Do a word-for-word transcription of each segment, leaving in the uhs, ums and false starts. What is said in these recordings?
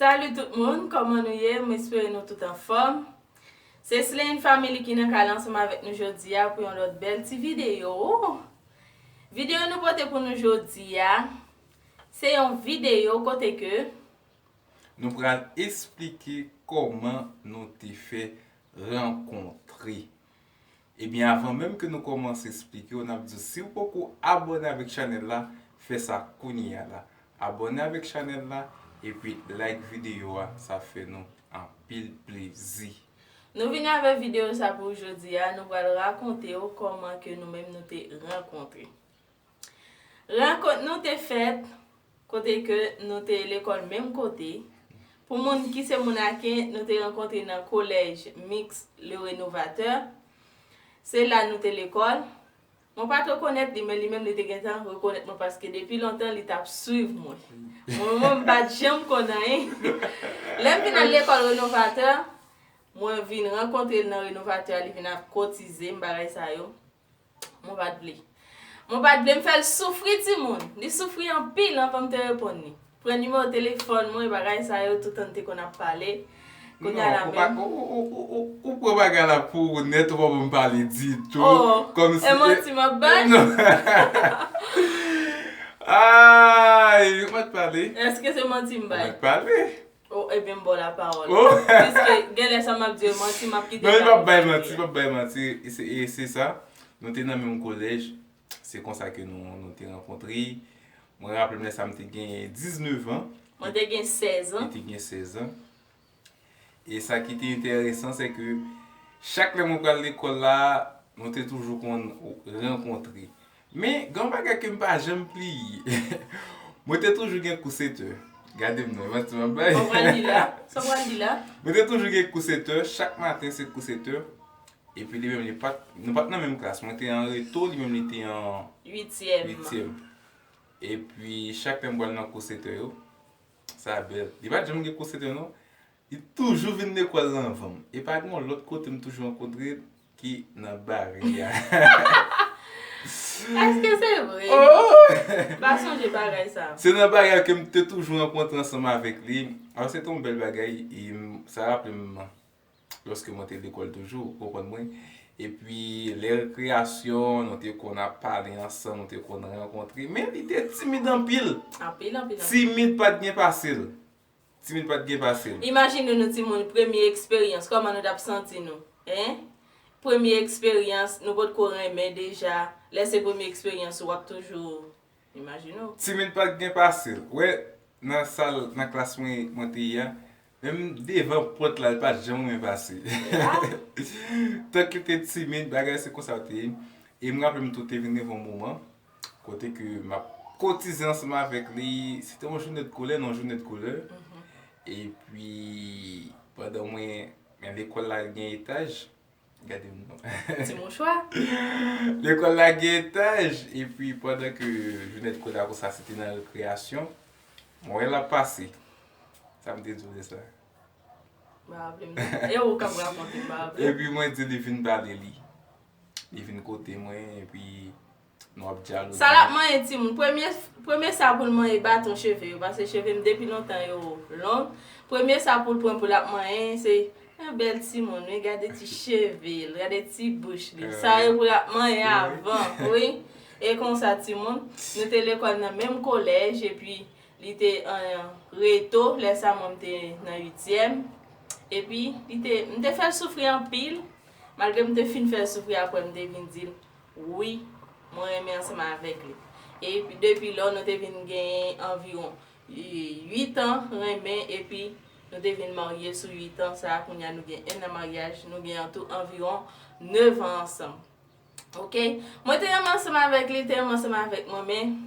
Salut tout moun, kòman nou ye? M espere nou tout anfòm. Se Slane Family ki nan kay la ansanm avèk nou jodi a pou yon lòt bèl ti videyo. Videyo nou pote pou nou jodi a, se yon videyo kote ke Nou pral esplike kòman nou te fè rankontre. Ebyen, avan menm ke nou kòmanse esplike w, n ap di w, si w poko abòne avèk chanèl la, fè sa kounye a la. Abòne avèk chanèl la, epi like videyo a, sa fè nou anpil plezi. Nou vin avèk videyo sa pou jodi a, nou pral rakonte w kòman ke nou menm nou te rankontre. Rankont nou te fèt kote ke nou te lekòl menm kote. Pou moun ki se moun Aken, nou te rankontre nan kolèj Mix Le Renovateur. Se la nou te lekòl. Mwen pa t rekonèt li, men li menm li te gentan rekonèt mwen paske depi lontan li t ap swiv mwen. Mwen menm m pa t janm konn anyen. Lè m vin al lekòl Renovateur, mwen vin rankontre l nan Renovateur, li vin ap kotize m bagay sa yo. Mwen pa t vle. Mwen pa t vle, m fè l soufri timoun. Li soufri anpil anvan m te reponn li. Pran nimewo telefòn mwen, bagay sa yo, toutan n te konn ap pale. Kounye a la Non, ou pa, menm. ou, ou, ou, ou, ou pran bagay la pou ou nèt, ou pa ban m pale ditou. Oh, Kòmsi e manti m ap bay? Non. Ay, ou pa t pale. Èske se manti m Ou bay? pa t pale. Oh, ebyen m ba w lapawòl. Oh. Piske gen lè sa m ap di yo manti, m ap kite Non, li sa p ap pou bay fini. Manti, li p ap bay manti. E se, e se sa. Nou te nan menm kolèj. Se konsa ke nou, nou te rankontre. Mwen raple m lè sa m te gen diznèf an. Mwen te gen sèz Li an. te gen sèz an. E sa ki te enteresan, se ke chak lè mwen pral lekòl la, nou te toujou konn rankontre. Men, gen yon bagay ke m pa janm bliye. Mwen te toujou gen kou sèt è. Gade m non, e manti m ap bay. Sa w pral di la? Sa w pral di la? Mwen te toujou gen kou sèt è, chak maten se kou sèt è. Epi li menm, li pa t, nou pa t nan menm klas. Mwen te an reto, li menm li te an Uityèm. Uityèm. Epi, chak lè m pral nan kou sèt è yo, sa bèl. Li pa t janm gen kou sèt è non. Li toujou vin lekòl la anvan m. E pa gen yon lòt kote m toujou rankontre l ki nan Bari a. Èske se vre? Oh! Pa sonje bagay sa. Se nan Bari a ke m te toujou rankontre ansanm avèk li. Alò, se te yon bèl bagay. E m, sa raple m lòske mwen te lekòl toujou, ou konprann mwen. Epi, lè rekreyasyon, nou te konn ap pale ansanm, nou te konn rankontre. Men li te timid anpil. Anpil, anpil, anpil. Timid pa t gen pase l. Timid pa t gen pase l. Imajine nou timoun, premye eksperyans, kòman nou t ap santi nou? Hein? Premye eksperyans, nou potko renmen deja. Lè se premye eksperyans ou, w ap toujou imajine w. Timid pa t gen pase l. Ou wè, nan sal, nan klas mwen, mwen te ye a, menm devan pòt la, li pa t janm renmen pase. Tank li te timid, bagay se konsa l te ye. E m raple m tou te vin rive yon moman, kote ke m ap kotize ansanm avèk li. Se te yon jounen de kolè, non, jounen de kolè. Epi, pandan mwen, men lekòl la gen etaj, gade m non. Ti mouchwa. Lekòl la gen etaj, epi pandan ke jounen de kolè la konsa, se te nan rekreyasyon, mwen wè l ap pase. Sa m te di w de sa? M pa raple m. E ou k ap rakonte, m pa raple. Epi mwen di li vin pale li. Li vin kote mwen, epi nou ap dyaloge. Sa l ap manyen timoun. Premye, premye sa pou l manyen baton cheve yo, paske cheve m depi lontan yo long. Premye sa pou l pran pou l ap manyen, se yon bèl timoun, wi, gade ti cheve l, gade ti bouch li. Sa yo pou l ap manyen avan, wi. E konsa timoun, nou te lekòl nan menm kolèj, epi li te an reto, lè sa mwen m te nan uityèm. Epi, li te, m te fè l soufri anpil, malgre m te fin fè l soufri, apre m te vin di l, wi, mwen renmen ansanm avèk li. Epi, depi lò, nou te vin genyen anviwon uit an renmen, epi nou te vin marye sou uit an sa, kounye a nou gen en an maryaj, nou gen an tou anviwon nèf an ansanm. Ok? Mwen te renmen ansanm avèk li, li te renmen ansanm avèk mwen, men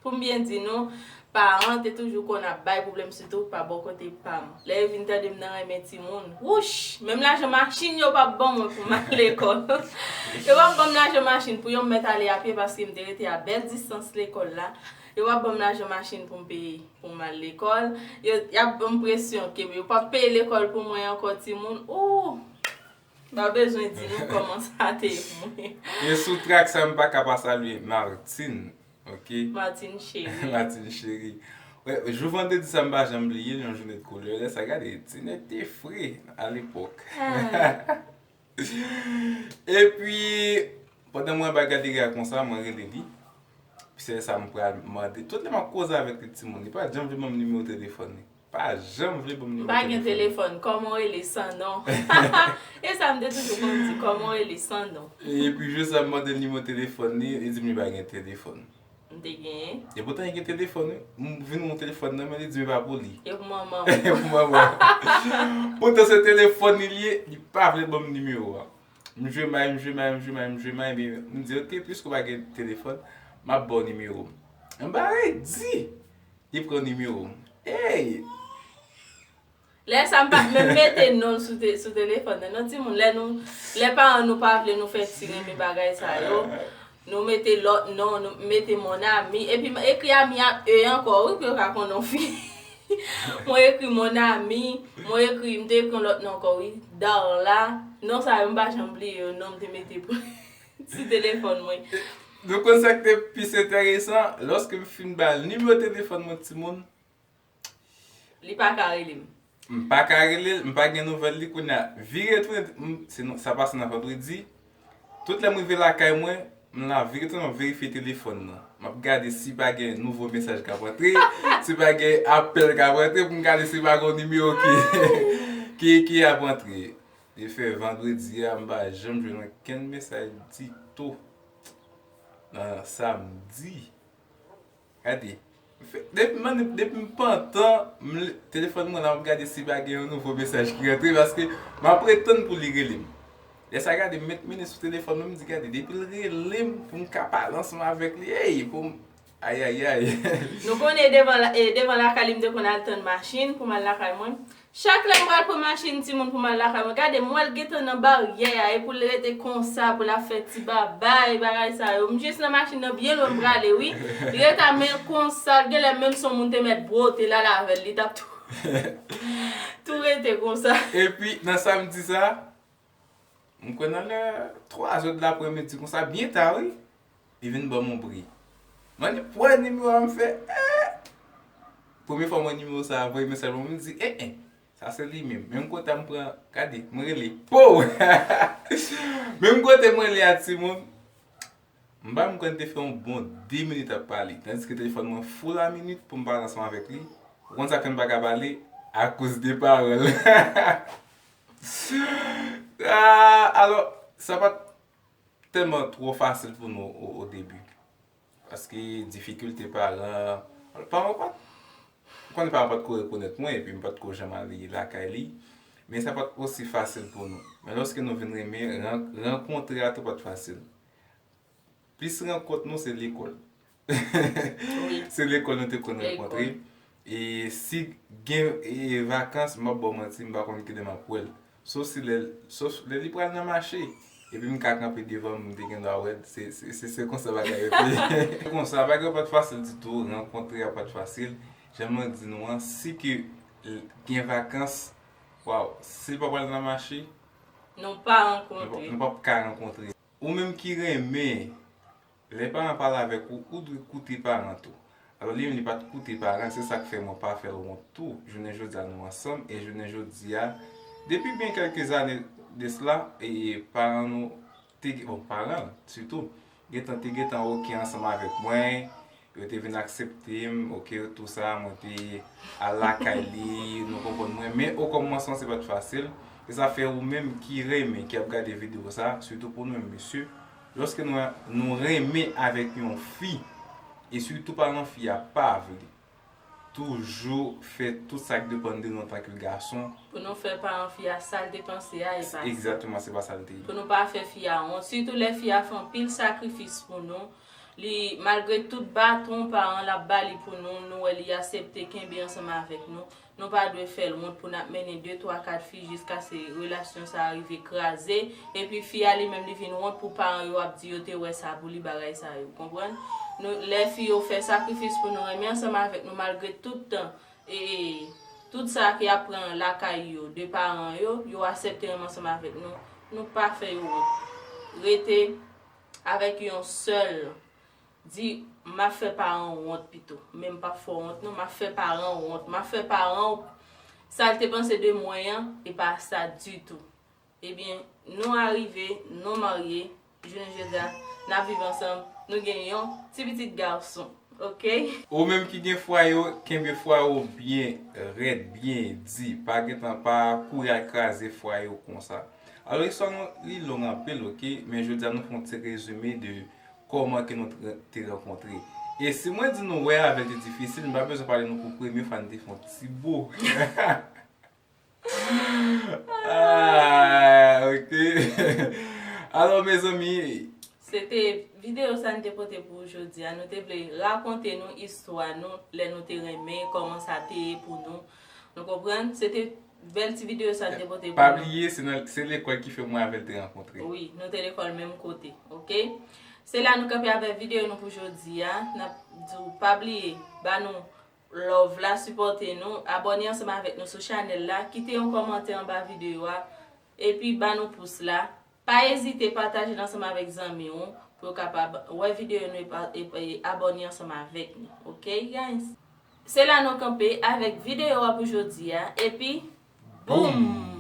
pou m byen di nou, paran te toujou konn ap bay pwoblèm, sitou pa bò kote pa m. Lè yo vin tande m nan renmen timoun, wouch! Menm lajan machin yo p ap ban mwen pou m al lekòl. Yo p ap ban m lajan machin pou yo, m mèt ale a pye paske m te rete a bèl distans lekòl la. Yo p ap ban m lajan machin pou m peye pou m al lekòl. Yo, y ap ban m presyon ke yo p ap peye lekòl pou mwen ankò, timoun. Ooh! M pa bezwen di nou kòman sa te ye pou mwen. E sou trak sa, m pa ka pa salye Martine, ok? Martine cheri. Martine cheri. Wè, jou vandredi sa m pa janm bliye l, yon jounen de koulè. Lè sa gade, ti nèg te fre alepòk. Epi, pandan mwen ap gade gade konsa, mwen rele li. Pi se lè sa m pral mande. Tout lè m ap koze avèk li timoun, li pa janm vle ban m nimewo telefòn li. Pa janm vle ban m nimewo telefòn li. M pa gen telefòn, kòman w rele san non? E sa m te toujou konn di, kòman w rele san non? Epi jou sa m mande l nimewo telefòn li, li di m li pa gen telefòn. M te genyen. E poutan li gen telefòn wi. M vin wè yon telefòn nan men li di m e pa pou li. E pou manman. E pou manman. Poutan se telefòn li li ye, li pa vle ban m nimewo a. M jwe may, m jwe may, m jwe may, m jwe may, epi m di, "Ok, piske w pa gen telefòn, m ap ba w nimewo m." M pa redi. Li pran nimewo m. Ey! Lè sa m pa t menm mete non l sou te, sou telefòn nan. Non, timoun, lè nou, lè paran nou pa vle nou fè ti renmen bagay sa yo, nou mete lòt non, nou mete mon ami, epi m ekri ami ak e ankò, wi, pou yo ka konnen w fi. Mwen ekri mon ami, mwen ekri, m te ekri yon lòt non ankò, wi, Darla. Non sa yo, m pa janm bliye yo, non m te mete sou telefòn mwen. Nou konn sa k te plis enteresan, lòske m fin ba l nimewo telefòn mwen, timoun, Li pa ka rele m. M pa ka rele l, m pa gen nouvèl li kounye a. Vire tounen, m, se non, sa pase nan vandredi. Tout lè m rive lakay mwen, m la vire tounen, m ap verifye telefòn nan. M ap gade si pa gen nouvo mesaj k ap antre, si pa gen apèl k ap antre, pou m gade si pa gen yon nimewo ki, ki, ki ap antre. Li fè vandredi a, m pa janm jwenn okenn mesaj ditou. Nan samdi, Gade. Depi m, depi m pantan, m, telefòn mwen la, m ap gade si pa gen yon nouvo mesaj ki rantre, paske m ap ret tann pou li rele m. Lè sa gade, m met mene sou telefòn mwen, m di, "Gade, depi l rele m pou m ka pale ansanm avèk li, ey, pou m, ayayay." Nou konnen devan, la- e, devan lakay li, m te konn al tann machin pou m al lakay mwen. Chak lè m pral pran machin timoun pou m al lakay mwen, gade m wè l gentan nan baryè a, epi l rete konsa pou l ap fè ti babay, bagay sa yo. M jis nan machin nan byen lwen m prale, wi. Li rete a men konsa, l genlè menm si yon moun te mèt bwote l al avè l, li t ap tou, tou rete konsa. Epi, nan samdi sa, m kwè nan lè twa zè de lapremidi konsa, byen ta, wi. Li vin ban m yon bri. Mwen li pran nimewo a, m fè, eh! Premye fwa m wè nimewo sa a voye mesaj ban mwen, m di, eh, eh, sa se li menm. Menm kote a m pran, gade, m rele, po! Menm kote m rele a timoun, m pa menm kwè n te fè yon bon de minit ap pale. Tandiske telefòn mwen full a minit pou m pale ansanm avèk li. Ou konn sa k fè m pa ka pale? Akoz de paran l. Ah, alò, sa pa t tèlman twò fasil pou nou o, o debi. Paske difikilte paran, paran pa t, ou konnen paran pa t ko rekonèt mwen, epi m pa t ko janm ale lakay li. Men sa pa t osi fasil pou nou. Men lòske nou vin renmen, ran- rankontre a tou pa t fasil. Plis rankont nou se lekòl. Wi. Se lekòl nou te konn rankontre. Lekòl. E si gen e, vakans, m p ap ba w manti, m pa konn kilè m ap wè l. Sof si lè, sof lè li pral nan mache. Epi m ka kanpe devan m, m te gen dwa wè l. Se, se, se, se konsa bagay yo te ye. Konsa, bagay yo pa t fasil ditou, rankontre a pa t fasil. Jan mwen di nou an, si ke l- gen vakans, waw, si l pa pral nan mache, nou pa rankontre. Nou p ap ka rankontre. Ou menm ki renmen lè paran pale avèk ou, ou dwe koute paran tou. Alò, li menm li pa t koute paran, se sa k fè mwen pa fè l wont tou. Jounen jodi a, nou ansanm, e jounen jodi a, depi byen kèlke zane de sela, e paran nou te, bon, paran l, sitou, gentan te gentan oke ansanm avèk mwen, yo te vin aksepte m, oke, tou sa, mwen te al lakay li, nou konprann mwen. Men o kòmansman, se pa t fasil. E sa fè ou menm ki renmen, ki ap gade videyo sa, sitou pou nou menm mesye, lòske nou, nou renmen avèk yon fi, e sitou paran fi a pa vle, toujou fè tout sa k depann de nou antanke gason. Pou nou fè paran fi a sa l te panse a, e pa sa. Egzakteman, se pa sa l te ye. Pou nou pa fè fi a wont, sitou lè fi a fè anpil sakrifis pou nou, li, malgre tout baton paran l ap ba li pou nou, nou wè li aksepte kenbe ansanm avèk nou. Nou pa dwe fè l wont pou n ap mennen de, twa, kat fi jiskaske relasyon sa a rive kraze. Epi fi a li menm li vin wont pou paran yo ap di yo te wè sa pou li, bagay sa yo, konprann? Nou, lè fi yo fè sakrifis pou nou, renmen ansanm avèk nou malgre tout tan, e, tout sa ke y ap pran lakay yo, de paran yo, yo aksepte renmen ansanm avèk nou, nou pa fè yo wont. Rete avèk yon sèl Di, m ap fè paran w wont pito. Men m p ap fè w wont non, m ap fè paran w wont. M ap fè paran w, sa l te panse de mwen an, e pa sa ditou. Ebyen, nou arive, nou marye, jounen jodi a, n ap viv ansanm, nou gen yon ti pitit gason, oke? Ou menm ki gen fwaye w, kenbe fwaye w byen rèd, byen di. Pa gentan, pa kouri al kraze fwaye w konsa. Alò, istwa nou, li long anpil, oke? Men jodi a, nou fè yon ti rezime de kòman ke nou t-, te rankontre. E si mwen di nou wè avè l te difisil, m pa bezwen pale nou pou premye fwa n te fè yon ti bo. Ah, oke. Alò, mezanmi. Se te videyo sa n te pote pou jodi a. Nou te vle rakonte nou istwa nou, lè nou te renmen, kòman sa te ye pou nou. Nou konprann? Se te bèl ti videyo sa n te pote pou nou. Pa bliye, se nan, se lekòl ki fè mwen avè l te rankontre. Wi, nou te lekòl menm kote, oke? Se la nou kanpe avèk videyo nou pou jodi a. N ap di w pa bliye, ba nou love la, sipòte nou, abòne ansanm avèk nou sou chanèl la, kite yon kòmantè anba videyo a, epi ba nou pous la. Pa ezite pataje l ansanm avèk zanmi w pou yo kapab wè videyo nou e pa-, e, e abòne ansanm avèk nou. Oke, guys? Se la nou kanpe avèk videyo a pou jodi a, epi boom!